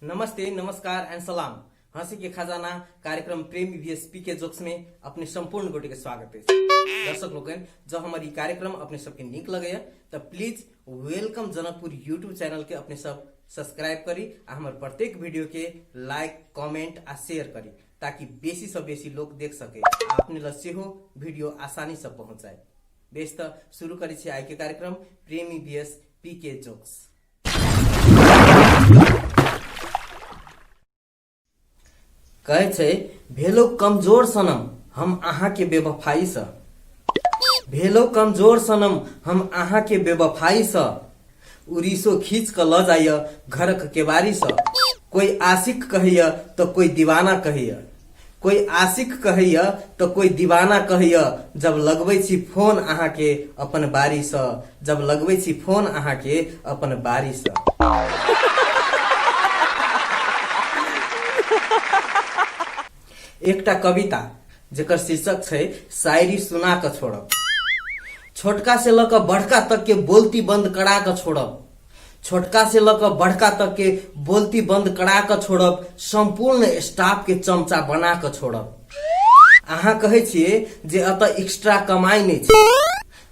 नमस्ते, नमस्कार एंड सलाम। हंसी के खजाना कार्यक्रम प्रेमी वीएसपी के जोक्स में अपने संपूर्ण गोटे के स्वागत अछि। दर्शक लोकनि, जब हमर ई कार्यक्रम अपने सबके नीक लगैया तऽ please welcome Janakpur YouTube channel के अपने सब सब्सक्राइब करी आ हमर प्रत्येक वीडियो के लाइक, कमेंट आ शेयर करी, ताकि बेसी से बेसी लोग देख सके आ अपने लग सेहो वीडियो आसानी से पहुंच जाए। बेस तऽ शुरू करै छी आइ के कार्यक्रम प्रेमी वीएस पी के जोक्स। कहै छै, भेलो कमजोर सनम हम अहाँके बेवफाईसँ, भेलो कमजोर सनम हम अहाँके बेवफाईसँ, उड़ीसो खींच कऽ लऽ जाइए घरक केबारीसँ। कोई आशिक कहैए तऽ कोई दीवाना कहैए, कोई आशिक कहैए तऽ कोई दीवाना कहैए, जब लगबै छी फोन अहाँके अपन बारीसँ, जब लगबै छी फोन अहाँके अपन बारीसँ। एकटा कविता जेकर शीर्षक छै शायरी सुना कऽ छोड़ब। छोटका से लऽ कऽ बड़का तक के बोलती बंद करा कऽ छोड़ब, छोटका से लऽ कऽ बड़का तक के बोलती बंद करा कऽ छोड़ब, संपूर्ण स्टाफ के चमचा बना कऽ छोड़ब। अहाँ कहै छियै जे एतऽ एक्स्ट्रा कमाइ नहि छै,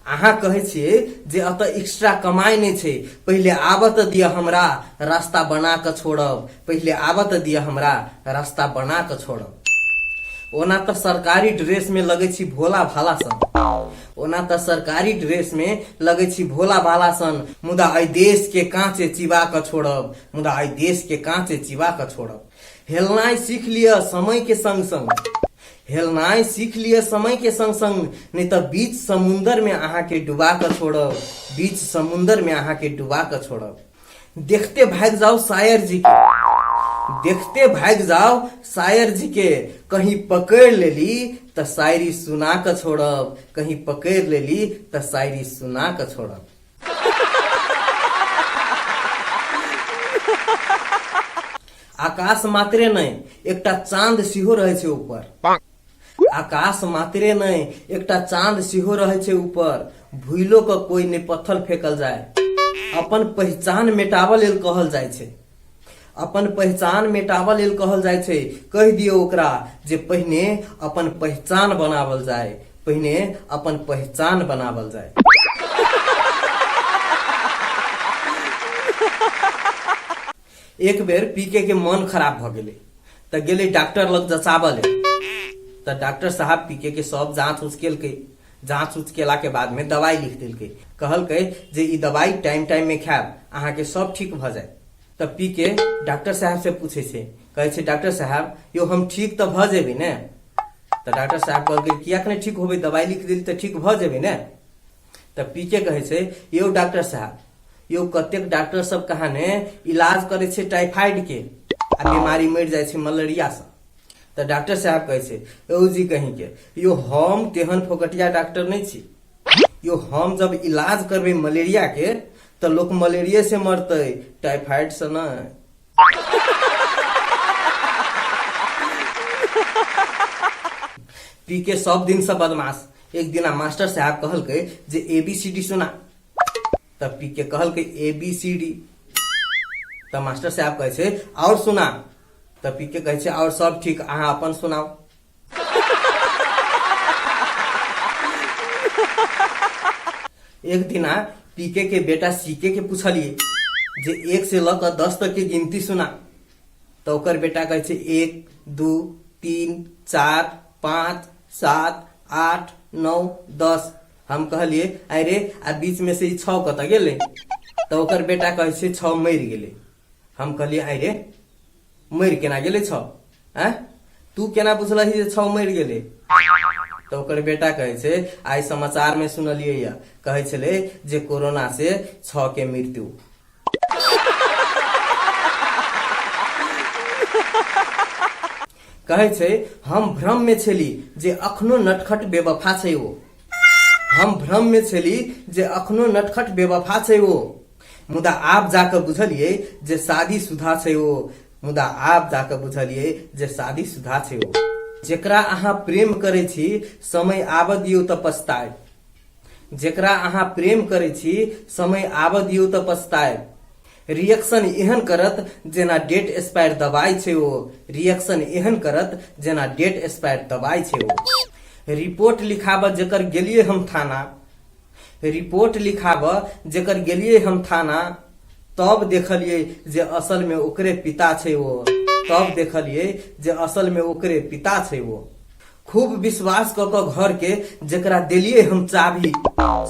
अहाँ कहै छियै जे एतऽ एक्स्ट्रा कमाइ नहि छै, पहिले आबऽ तऽ दिअ हमरा, रास्ता बना कऽ छोड़ब, पहिले आबऽ तऽ दिअ हमरा, रास्ता बना कऽ छोड़ब। ओना तऽ सरकारी ड्रेस में लगै छी भोला भाला सन, ओना तऽ सरकारी ड्रेस में लगै छी भोला भाला सन, मुदा एहि देश के कांचे चिबा कऽ छोड़ब, मुदा एहि देश के कांचे चिबा कऽ छोड़ब। हेलनाइ सीख लिअ समय के संग संग, हेलनाइ सीख लिअ समय के संग संग, नहि तऽ बीच समुंदर में अहाँ के डुबा कऽ छोड़ब, बीच समुंदर में अहाँ के डुबा कऽ छोड़ब। देखते भागि जाओ शायर जी के, देखते भागि जाओ शायर जी के, कहीं पकड़ लेली तऽ शायरी सुना कऽ छोड़ब, कहीं पकड़ लेली तऽ शायरी सुना कऽ छोड़ब। आकाश मात्रे नहि, एकटा चांद सेहो रहै छै ऊपर, आकाश मात्रे नहि, एकटा चांद सेहो रहै छै ऊपर, भूलो कऽ कोई नहि पत्थर फेकल जाय। अपन पहिचान मेटाबऽ लेल कहल जाइ छै, अपन पहिचान मेटाबऽ लेल कहल जाइ छै, कहि दियौ ओकरा जे पहिने अपन पहिचान बनावल जाय, पहिने अपन पहिचान बनावल जाय। एक बेर पीके के मन खराब भऽ गेलै तऽ गेलै डॉक्टर लग जचाबऽ लेल। तऽ डॉक्टर साहब पीके के सब जाँच उच केलकै। जाँच उच केला के बाद में दवाई लिख देलकै, कहलकै जे ई दवाई टाइम टाइम में खायब, अहाँके सब ठीक भऽ जायत। तऽ पीके डॉक्टर साहब से पूछै छै, कहै छै डॉक्टर साहब यौ हम ठीक तऽ भऽ जेबै ने? तऽ डॉक्टर साहब कहलकै किएक नहि ठीक होबै, दवाई लिख देली तऽ ठीक भऽ जेबै ने? तऽ पीके कहै छै यौ डॉक्टर साहब यौ कतेक डॉक्टर सब कहाँ ने इलाज करै छै टाइफाइड के आ बीमारी मरि जाइ छै मलेरिया से। तऽ डॉक्टर साहब कहै छै यौ जी कहीं के यौ हम तेहन फोकटिया डॉक्टर नहि छी यौ, हम जब इलाज करबै मलेरिया के तऽ लोक मलेरिये से मरतै, टाइफाइड से नहि। पी के सब दिन से बदमाश। एक दिना मास्टर साहब कहलकै जे ए बी सी डी सुना। तब पी के कहलकै ए बी सी डी। तब मास्टर साहब कहै छै और सुना। तब पी के कहै छै और सब ठीक, अहाँ अपन सुनाउ। एक दिना पीके के बेटा सीके के पूछलिए जे 1 से लऽ कऽ 10 तक के गिनती सुना। तऽ ओकर बेटा कहै छै 1 2 3 4 5 7 8 9 10। हम कहलिए अरे आ बीच में से ई 6 कतऽ गेलै? तऽ ओकर बेटा कहै छै 6 मरि गेलै। हम कहलिए अरे मरि केना गेलै 6? आँय तू केना बुझलही जे 6 मरि गेलै? तऽ ओकर बेटा कहै छै आइ समाचार में सुनलियै या कहै छलै जे कोरोना से 6 के मृत्यु। कहै छै हम भ्रम में छली जे अखनो नटखट बेवफा छै ओ, हम भ्रम में छली जे अखनो नटखट बेवफा छै ओ, मुदा आब जाकऽ बुझलियै जे शादी शुदा छै ओ, मुदा आब जाकऽ बुझलियै जे शादी शुदा छै ओ। जेकरा अहाँ प्रेम करै छी समय आबऽ दियौ तऽ पछतायब, जेकरा अहाँ प्रेम करै छी, समय आबऽ दियौ तऽ पछतायब। रिएक्शन एहन करत जेना डेट एक्सपायर दवाइ छै ओ। रिएक्शन एहन करत जेना डेट एक्सपायर दवाइ छै ओ। रिपोर्ट लिखाबऽ जेकर गेलियै हम थाना, रिपोर्ट लिखाबऽ जेकर गेलियै हम थाना, तब देखलियै जे असल मे ओकरे पिता छै ओ। तब देखलियै जे असल मे ओकरे पिता छै ओ। खूब विश्वास कऽ कऽ घर के जेकरा देलियै हम चाभी,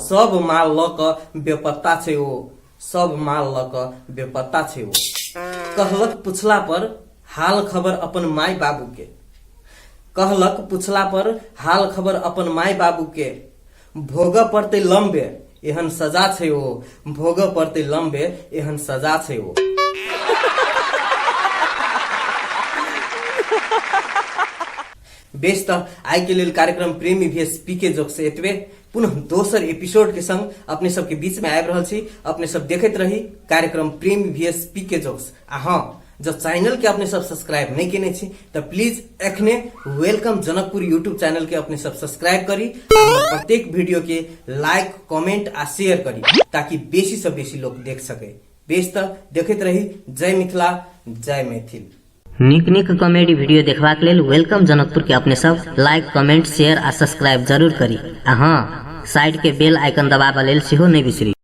सब माल लऽ कऽ बेपत्ता छै ओ। सब माल लऽ कऽ बेपत्ता छै ओ। कहलक पुछला पर हाल खबर अपन माय बाबू के, कहलक पुछला पर हाल खबर अपन माय बाबू के, भोगऽ पड़तै लम्बे एहन सजा छै ओ। भोगऽ पड़तै लम्बे एहन सजा छै ओ। बेस, तऽ आइ के लेल कार्यक्रम प्रेमी भेष पीके जोक से एतबे। पुनः दोसर एपिसोड के संग अपने सबके बीच में आबि रहल छी। अपने सब देखैत रही कार्यक्रम प्रेमी भेष पीके जोक्स। आ हाँ, जब चैनल के अपने सब सब्सक्राइब नहीं केने छी तऽ प्लीज एखने welcome Janakpur YouTube channel के अपने सब सब्सक्राइब करी आ हमर प्रत्येक वीडियो के लाइक, कमेंट आ शेयर करी, ताकि बेसी से बेसी लोग देख सके। बेस, तऽ देखैत रही। जय मिथिला, जय मैथिल। नीक नीक कॉमेडी वीडियो देखबाक लेल welcome Janakpur के अपने सब लाइक, कमेंट, शेयर आ सब्सक्राइब जरूर करी आ हाँ, साइड के बेल आइकन दबाबऽ लेल सेहो नहि बिसरी।